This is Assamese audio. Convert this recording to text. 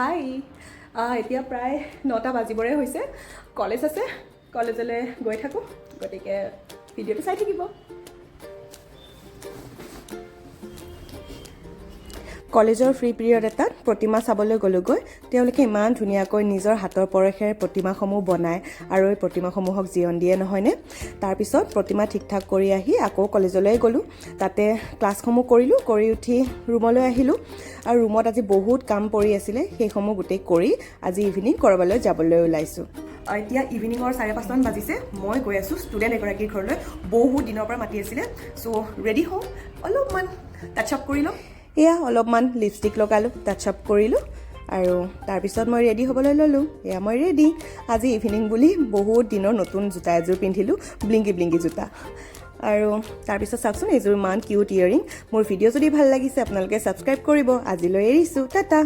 হাই, এতিয়া প্ৰায় 9টা বাজিবৰে হৈছে। কলেজ আছে, কলেজলৈ গৈ থাকোঁ, গতিকে ভিডিঅ'টো চাই থাকিব। কলেজৰ ফ্ৰী পিৰিয়ড এটাত প্ৰতিমা চাবলৈ গ'লোগৈ। তেওঁলোকে ইমান ধুনীয়াকৈ নিজৰ হাতৰ পৰশেৰে প্ৰতিমাসমূহ বনায় আৰু এই প্ৰতিমাসমূহক জীয়ন দিয়ে, নহয়নে? তাৰপিছত প্ৰতিমা ঠিক ঠাক কৰি আহি আকৌ কলেজলৈ গ'লোঁ। তাতে ক্লাছসমূহ কৰিলোঁ, কৰি উঠি ৰুমলৈ আহিলোঁ আৰু ৰুমত আজি বহুত কাম পৰি আছিলে, সেইসমূহ গোটেই কৰি আজি ইভিনিং ক'ৰবালৈ যাবলৈ ওলাইছোঁ। এতিয়া ইভিনিঙৰ 5:30মান বাজিছে। মই গৈ আছোঁ ষ্টুডেণ্ট এগৰাকীৰ ঘৰলৈ। বহুত দিনৰ পৰা মাতি আছিলে। চ' ৰেডি হওঁ, অলপমান টাচ আপ কৰি লওঁ। এয়া অলপমান লিপষ্টিক লগালোঁ, টাচ আপ কৰিলোঁ আৰু তাৰপিছত মই ৰেডি হ'বলৈ ল'লোঁ। এয়া মই ৰেডি। আজি ইভিনিং বুলি বহুত দিনৰ নতুন জোতা এযোৰ পিন্ধিলোঁ, ব্লিংকি ব্লিংকি জোতা। আৰু তাৰপিছত চাওকচোন, এইযোৰ ইমান কিউট ইয়েৰিং। মোৰ ভিডিঅ' যদি ভাল লাগিছে, আপোনালোকে ছাবস্ক্ৰাইব কৰিব। আজিলৈ এৰিছোঁ, টাটা।